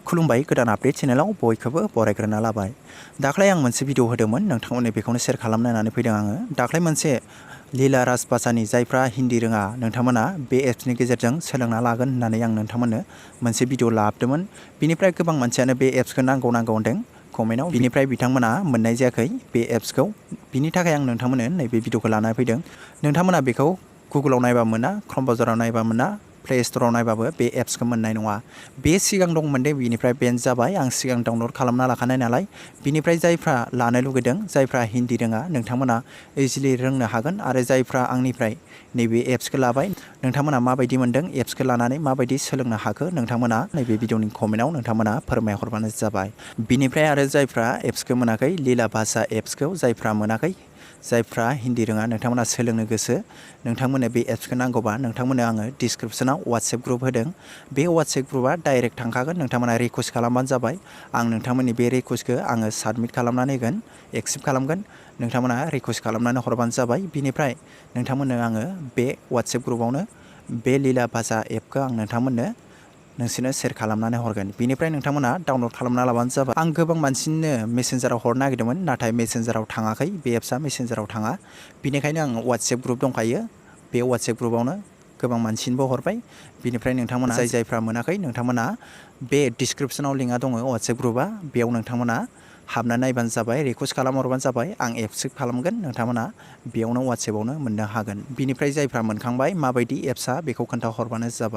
खुलुमबाय गोदान आपडेट चेनेलाव बयखौबो बरायग्रोना लाबाय। दाख्लै आं मोनसे भिडिअ होदोंमोन नोंथांमोननो बेखौनो शेयार खालामनो होननानै फैदों आङो। दाख्लै मोनसे लीला राजभाषानि जायफ्रा हिन्दी रोङा नोंथांमोना बे एप्सनि गेजेरजों सोलोंना लागोन होननानै आं नोंथांमोननो मोनसे भिडिअ लाबोदोंमोन। बिनिफ्राय गोबां मानसियानो बे एप्सखौ नांगौ होनदों कमेन्टआव। बिनिफ्राय बिथांमोना मोननाय जायाखै बे एप्सखौ। बिनि थाखाय आं नोंथांमोननो नैबे भिडिअखौ लानानै फैदों। नोंथांमोना बेखौ गुगोलाव नायबा मोना, क्रम ब्राउजाराव नायबा मोना, प्ले स्ट'राव नायबाबो बे एप्सखौ मोननाय नङा। बे सिगां दंमोन दे, बिनिफ्राय बेन जाबाय। आं सिगां डाउनलड खालामना लाखानाय नालाय। बिनिफ्राय जायफ्रा लानो लुगैदों, जायफ्रा हिन्दी रोङा नोंथांमोना इजिलि रोंनो हागोन। आरो जायफ्रा आंनिफ्राय नैबे एप्सखौ लाबाय नोंथांमोना माबायदि मोनदों, एप्सखौ लानानै माबायदि सोलोंनो हाखो नोंथांमोना नैबे भिडिअनि कमेन्टआव नोंथांमोना फोरमायहरबानो जाबाय। बिनिफ्राय आरो जायफ्रा एप्सखौ मोनाखै, लीला भाषा एप्सखौ जायफ्रा मोनाखै, जायफ्रा हिन्दी रोङा नोंथांमोना सोलोंनो गोसो, नोंथांमोननो बे एप्सखौ नांगौबा नोंथांमोननो आङो डिसक्रिपसनाव वाट्सएप ग्रुप होदों। बे वाट्सएप ग्रुपआ डाइरेक्ट थांखागोन। नोंथांमोना रिक्वेस्ट खालामबानो जाबाय। आं नोंथांमोननि बे रिक्वेस्टखौ आङो साबमिट खालामनानै होगोन, एक्सेप्ट खालामगोन। नोंथांमोना रिक्वेस्ट खालामनानै हरबानो जाबाय। बिनिफ्राय नोंथांमोननो आङो बे वाट्सएप ग्रुपआवनो बे लीला भाषा एपखौ आं नोंसोरनो शेयार खालामनानै हरगोन। बिनिफ्राय नोंथांमोना डाउनलड खालामना लाबानो जाबाय। आं गोबां मानसिनो मेसेन्जाराव हरनो नागिरदोंमोन, नाथाय मेसेन्जाराव थाङाखै। बे एप्सआ मेसेन्जाराव थाङा। बिनिखायनो आं वाट्सएप ग्रुप दंखायो, बे वाट्सएप ग्रुपआवनो गोबां मानसिनोबो हरबाय। बिनिफ्राय नोंथांमोना जायफ्रा मोनाखै नोंथांमोना बे डिसक्रिपसनाव लिंकआ दङ वाट्सएप ग्रुपआ, बेयाव नोंथांमोना हाबना नायबानो जाबाय, रिक्वेस्ट खालामहरबानो जाबाय। आं एक्सेप्ट खालामगोन। नोंथांमोना बेयावनो वाट्सएपआवनो मोननो हागोन। बिनिफ्राय जायफ्रा मोनखांबाय माबायदि एप्सआ बेखौ खोन्थाहरबानो जाबाय।